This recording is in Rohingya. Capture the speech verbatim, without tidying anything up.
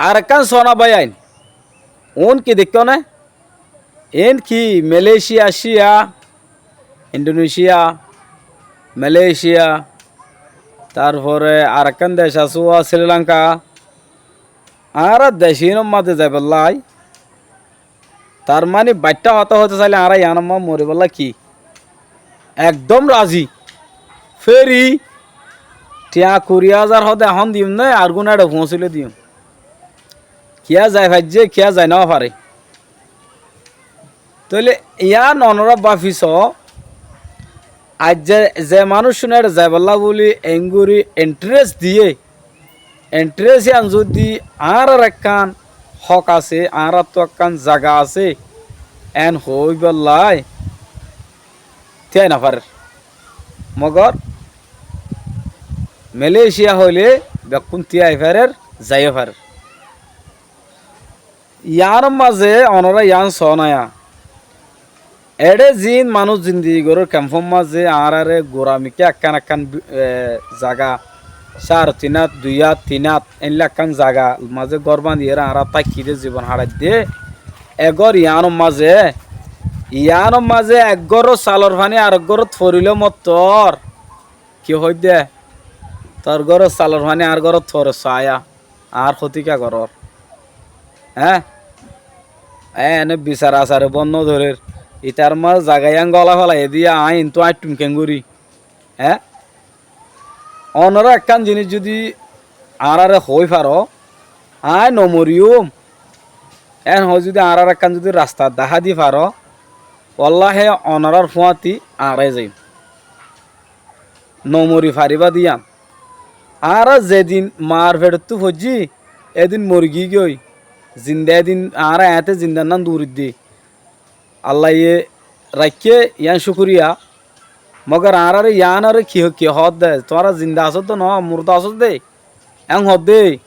Arekkán sóna báiyain, uún ki deikkó né? Iín ki Malaysia, Indonesia, Malaysia, tarfore arekkán dec asé Sri Lanka, añárar dec iínor mazé zaibollá. Tar mani baiththá hotá hoitó sailé añára yiánor mazé moribollá ki ekdom razi. Feri, thiañ kuri házar hoó de ehón diyum né, ar gún eçe foóñsilé diyum. Kiyá zai faijjé, kiyá zai nofaré. Tóile yián onorá báfi soó, aijja ze manúiccún eçe zaibollá buli eéngorí enthures diyé, enthures yián zodi añárar ekkán hók asé, añáráttu ekkán zaga asé, eén hoóibollá tíai nofarér. Mogor Malaysia hoilé bekkún tíai farér, zaiyó farér. Yiánor mazé onorá yián soónaya. Eçé ziín manúic zindigi gorér kempór mazé añáráre gura mikká ekkán ekkán bi-, e, zaga, cáar tin át, dui át, tin át, éilla ekkán zaga mazé gór bañdiyére añára táikki dé, zibon haçaidde. E gór yiánor mazé, yiánor mazé ek góror salor faní arek górot forilé mottor. Ki hoóidde? Tor góror salor faní añár górot fore saáya, añár hótika gorór. Eé? Eé, ene bisar asare bon nodórer. Itar mazé zaga yián gólai félai diyé, aññí entú áñitthum keéngorí? Eé? Onorá ekkán ziníc zodi añáráre hoói faró, aññí nomoriyúm, eén hoói zodi añáráre ekkán zodi rasta dahá di faró, wallái onorár fúañti añára zaiyum. Nomori faribá de yián. Añára zedin maar feçottú foijjí, édin mori giyígoi. Zinda édin añára eéñte zindannán duridde. Allaye raikké, yián cúkuriya. Mogor añáráre yiánoré ki ho-, ki hoódde? Tuáñra zinda asódde noó, murda asódde? Eén hoódde.